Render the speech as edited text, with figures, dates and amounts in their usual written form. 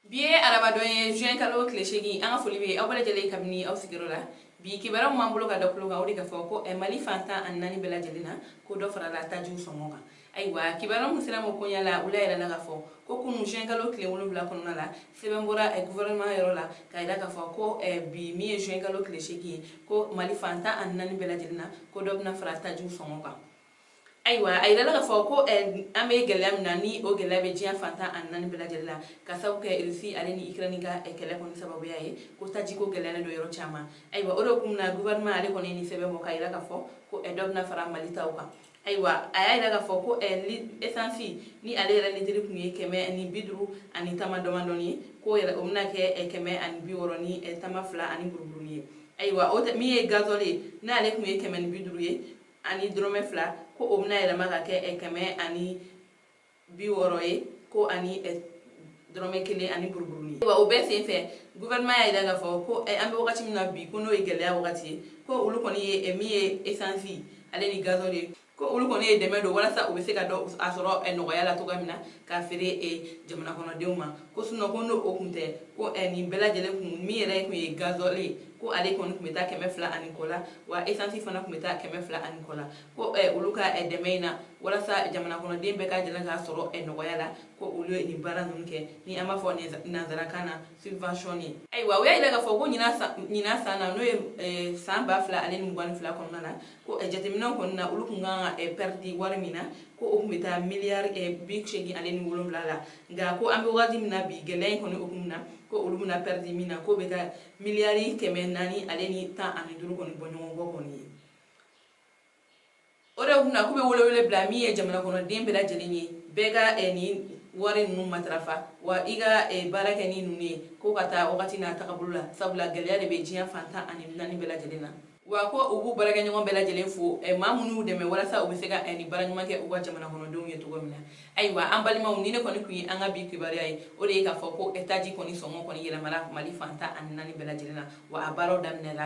Bi ye arabadon ye, juin kalo tile 8. An ka foli bɛ aw bɛɛ lajɛlen kabini aw sigiyɔrɔ la. Bi kibaruya min b'an bolo ka da tulo kan, o de ka fɔ ko Mali fan 14 bɛɛ lajɛlen na, ko dɔ farala tajiw sɔngɔ kan. Ayiwa, kibaruya min sera ma koɲa la, olu yɛrɛ la k'a fɔ ko kunun juin kalo tile 7 kɔnɔna la, sɛbɛn bɔra gouvernement yɔrɔ la k'a yira k'a fɔ ko bi min ye juin kalo tile 8 ye, ko Mali fan 14 bɛɛ lajɛlen na, ko dɔ bɛna fara tajiw sɔngɔ kan. Ayiwa, a yirala k'a fɔ ko an bɛ gɛlɛya min na, ni o gɛlɛya bɛ diɲɛ fan 14 bɛɛ lajɛlen la, ka sababu kɛ Russie ale ni Ukraine ka kɛlɛ kɔni sababuya ye, ko tajiko gɛlɛyalen don yɔrɔ caman. Ayiwa, o de hukumu na, gouvernement ale kɔni ye nin sɛbɛn bɔ k'a yira k'a fɔ ko dɔ bɛna fara Mali taw kan. Ayiwa, a y'a yira k'a fɔ ko essence ni ale yɛrɛ litiri tun ye 150 ani tama damadɔni ye, k'o yɛrɛ o bɛna kɛ 160 ni tama fila ani buruburuni ye. Ayiwa, o min ye gasoil ye, n'ale tun ye 150 ye ani dɔrɔmɛ 2, ko o bɛna yɛlɛma ka kɛ 160 ye, ko ani dɔrɔmɛ 1 ani buruburuni ye. Wa o bɛɛ sen fɛ, gouvernement y'a yira k'a fɔ ko an bɛ wagati min na bi, ko n'o ye gɛlɛya wagati ye, ko olu kɔni ye min ye essence ale ni gasoil ye, ko olu kɔni ye dɛmɛ don walasa u bɛ se ka dɔ a sɔrɔ nɔgɔya la cogoya min na k'a feere jamana kɔnɔdenw ma. Ko sinon, ko n'o o kun tɛ, ko nin bɛɛ lajɛlen kun min yɛrɛ kun ye gasoil ye, ko ale kɔni tun bɛ taa 200 ani kɔ la, wa essence fana tun bɛ taa 200 ani kɔ la. Ko olu ka dɛmɛ in na walasa jamana kɔnɔden bɛɛ ka jɛn k'a sɔrɔ nɔgɔya la, ko olu ye nin baara ninnu kɛ, ni an b'a fɔ nanzarakan na subvention ye. Ayiwa, u y'a yira k'a fɔ ko ɲinan san na, n'o ye san 2022 kɔnɔna na, ko jateminɛw kɔni na, olu tun kan ka perdre wari min na, ko o tun bɛ taa miliyari 87 la. Nka ko an bɛ wagati min na bi, gɛlɛya in kɔni hukumu na, ko olu bɛna perdre min na, k'o bɛ taa miliyari 415 kɔni bɔ ɲɔgɔn kɔ kɔni ye. O de kun na k'u bɛ welewele bila min ye jamana kɔnɔden bɛɛ lajɛlen ye, bɛɛ ka nin wari ninnu matarafa, wa i ka baara kɛ ni ninnu ye, ko ka taa wagati n'a tagabolo la, sabula gɛlɛya de bɛ diɲɛ fan 14 bɛɛ lajɛlen na. Wa ko u b'u baarakɛɲɔgɔn bɛɛ lajɛlen fo, maa minnu y'u dɛmɛ walasa u bɛ se ka nin baara ɲuman kɛ u ka jamana kɔnɔdenw ye cogo min na. Ayiwa, an balimaw, ni ne kɔni tun ye an ka bi kibaruya ye, o de ye k'a fɔ ko taji kɔni sɔngɔ kɔni yɛlɛmana Mali fan 14 bɛɛ lajɛlen na, wa a baaraw daminɛra.